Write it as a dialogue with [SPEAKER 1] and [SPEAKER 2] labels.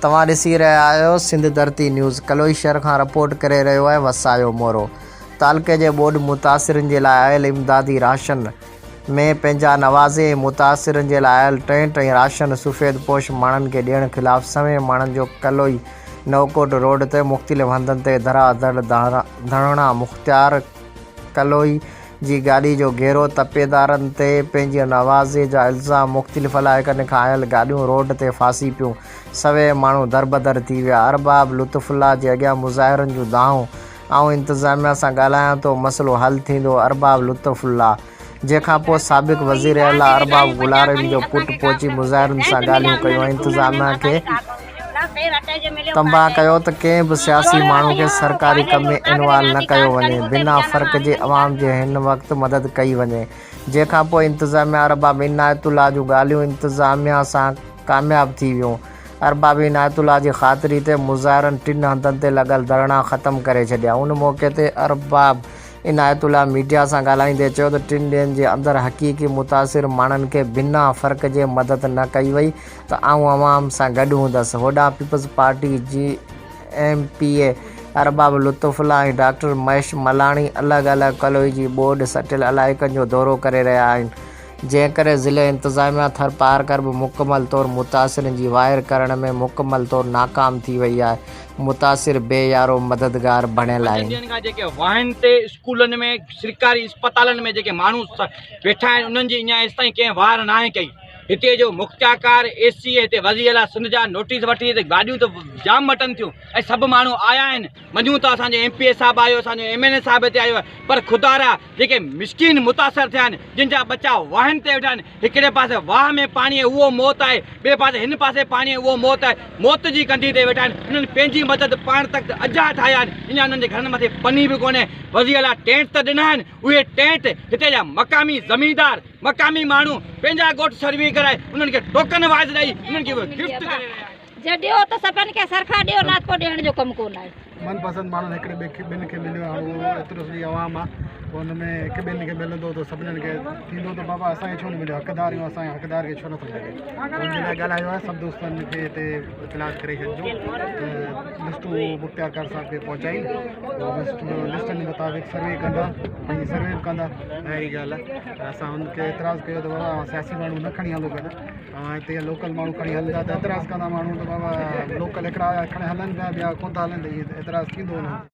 [SPEAKER 1] توهان ڏسي رهيا آهيو سنڌ ڌرتي نيوز ڪلوئي شهر کان رپورٽ ڪري رهيو آهي وسايو مورو تعلقي جي ٻوڏ متاثرين جي لاء آيل امدادي راشن ۾ پنهنجا نوازي ۽ متاثرن جي لاء آيل ٽينٽ ۽ راشن سفيد پوش ماڻهن کي ڏيڻ خلاف سوين ماڻهن جو ڪلوئي نئوڪوٽ روڊ تي مختلف هنڌن تي ڌرا ڌڙ ڌرڻا مختيار ڪلوئي جي گاڏي جو گهيرو، تپيدارن تي پنهنجي نوازي جا الزام، مختلف علائقن کان آيل گاڏيون روڊ تي ڦاسي پيون، سوين ماڻهو دربدر ٿي ويا، ارباب لطف الله جي اڳيان مظاهرن جون دانهون، آئون انتظاميا سان ڳالهايان ٿو، مسئلو حل ٿيندو، ارباب لطف الله جنهن کان پوء سابق وزيراعليٰ ارباب غلارم جو پٽ پهچي مظاهرين سان ڳالهيون ڪيون ۽ انتظاميا کي تنباهه ڪيو ته ڪنهن به سياسي ماڻهو کي سرڪاري ڪم ۾ انوالو نه ڪيو وڃي بنا فرق جي عوام جي هن وقت مدد ڪئي وڃي جنهن کان پوء انتظاميا ارباب عنايت الله جون ڳالهيون انتظاميا سان ڪامياب ٿي ويون ارباب عنايت الله جي خاطري تي مظاهرن ٽن هنڌن تي لڳل ڌرڻا ختم ڪري ڇڏيا ان موقعي تي ارباب عنايت الله ميڊيا سان ڳالهائيندي چيو ته ٽن ڏينهن جي اندر حقيقي متاثر ماڻهن کي بنا فرق جي مدد نه ڪئي وئي ته آئون عوام سان گڏ هوندس. هوڏانهن پيپلز پارٽي جي M P A Arbab Lutfullah ۽ doctor Mahesh Malani الڳ الڳ ڪلوئي جي ٻوڏ سٽيل علائقن جو دورو ڪري رهيا آهن جنهن ڪري ضلعي انتظاميا ٿرپارڪر به مڪمل طور متاثرن جي واهر ڪرڻ ۾ مڪمل طور ناڪام ٿي وئي آهي متاثر بي يارو مددگار بڻيل
[SPEAKER 2] پنجن
[SPEAKER 1] آهن.
[SPEAKER 2] ڏينهن کان جيڪي واهن تي اسڪولن ۾ سرڪاري اسپتالن ۾ جيڪي ماڻهو ويٺا آهن انهن جي اڃا ايستائين ڪنهن واهر ناهي ڪئي. هتي جو مختيارڪار اي سي هتي وزير اعليٰ سنڌ جا نوٽيس وٺي هتي گاڏيون ته جام مٽن ٿيون ۽ سڀ ماڻهو آيا آهن مڃون ٿا اسان جو ايم پي اي صاحب آيو اسان جو ايم اين اي صاحب هتي آيو آهي پر خدارا جيڪي مسڪين متاثر ٿيا آهن جن جا ٻچا واهن تي ويٺا آهن هڪڙي پاسي واهه ۾ پاڻي آهي اهو موت آهي ٻئي پاسي هن پاسي پاڻي آهي اهو موت آهي موت جي ڪنڌي تي ويٺا آهن انهن پنهنجي مدد پاڻ تڪ اجها ٺاهيا آهن اڃا انهن جي گهرن مٿي پني به ڪونهي وزير اعليٰ ٽينٽ ته ڏنا آهن اهي ٽينٽ هتي جا مقامي زميندار مقامي ماڻهو پنهنجا ڳوٺ سروي ڪرائي انهن کي ٽوڪن وائز ڏئي انهن کي اهي گفٽ ڪري رهيا آهن.
[SPEAKER 3] جي ڏيو ته سڀن کي سرکا ڏيو نه ته پوء ڏيڻ جو ڪم ڪونه آهي.
[SPEAKER 4] من پسند ماڻهن هڪڙي ٻئي کي ٻن کي مليو هاڻ اهو ايترو سڄي عوام آ پوء ان ۾ هڪ ٻن کي ملندو ته سڀنن کي ٿيندو ته بابا اسان کي ڇو نه مليو حقدار آهيون اسان حقدار کي ڇو نٿو ملي ان جي لاء ڳالهايو آهي سڀ دوستن کي هتي اطلاع ڪري ڇڏجو ته لسٽون مختيارڪار صاحب کي پهچائين لسٽن مطابق سروي ڪندا ۽ سروي به ڪندا اهڙي ڳالهه آهي ته اسان هن کي اعتراض ڪيو ته بابا اوهان سياسي ماڻهو نه کڻي هلو گڏ اوهان هتي جا لوڪل ماڻهو کڻي هلندا ته اعتراض ڪندا ماڻهو ته بابا لوڪل هڪڙا کڻي هلن پيا ٻيا ڪونه ٿا هلن ته اهي اعتراض ٿيندو هنن تي.